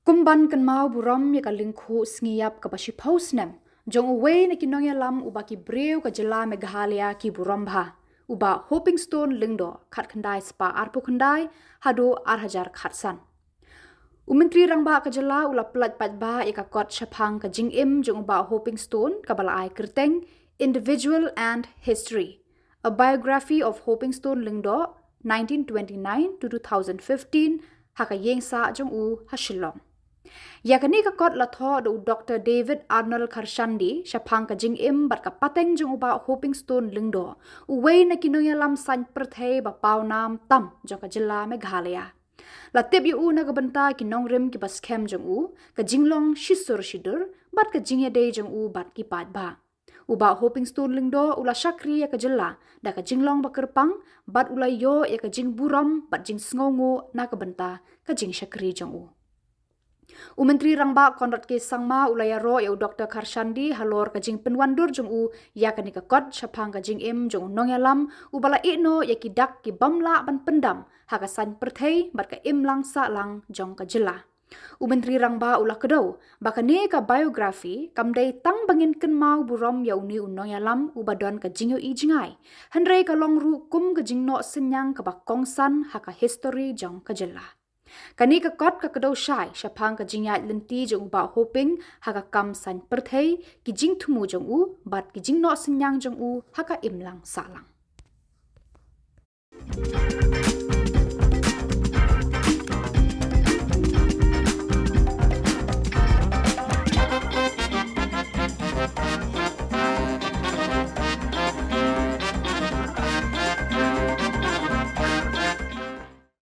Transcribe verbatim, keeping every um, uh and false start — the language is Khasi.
Kum ban kynmaw burom ïa ka lyngkhuh sngi ïap kaba shiphew snem jong uwei na ki nongïalam uba ki briew ka jylla Meghalaya ki burom bha, u Bah Hopingstone Lyngdoh, khatkhyndai spah arphew khyndai haduh ar hajar khatsan. U Myntri Rangbah ka jylla u la pyllait paidbah ïa ka kot shaphang ka jingim jong u Bah Hopingstone kaba la ai kyrteng Individual and History, A Biography of Hopingstone Lyngdoh, nineteen twenty-nine to two thousand fifteen, ha ka ïing sah jong u ha Shillong. Ïa kane ka kot la thoh da u Doktor David Arnold Kharshandi shaphang ka jingim bad ka pateng jong u Bah Hopingstone Lyngdoh, uwei na ki nongïalam saiñ pyrthei ba pawnam tam jong ka jylla Meghalaya. La tip ïa u na ka bynta ki nongrim kiba skhem jong u, ka jinglong shisur shidur bad ka jingïadei jong u bad ki paidbah. U Bah Hopingstone Lyngdoh u la shakri ïa ka jylla da ka jinglong ba kyrpang bad u la ïoh ïa ka jingburom bad jingsngewnguh na ka bynta ka jingshakri jong u. U Myntri Rangbah Conrad K Sangma u la ïaroh ïa u Doktor Kharshandi halor ka jingpynwandur jong u ïa kane ka kot shaphang ka jingim jong u nongïalam uba la ïehnoh ïa ki dak ki bym lah ban pyndam ha ka saiñ pyrthei bad ka imlang sahlang jong ka jylla. U Myntri Rangbah u la kdew ba kane ka biography kam dei tang ba ngin kynmaw burom ïa une u nongïalam uba don ka jingïohi jngai, hynrei ka long ruh kum ka jingnoh synñiang kaba kongsan ha ka histori jong ka jylla. Kane ka kot ka kdew shai shaphang ka jingïaid lynti jong u Bah Hoping ha ka kam saiñ pyrthei, ki jingthmu jong u bad ki jingnoh synñiang jong u ha ka imlang sahlang.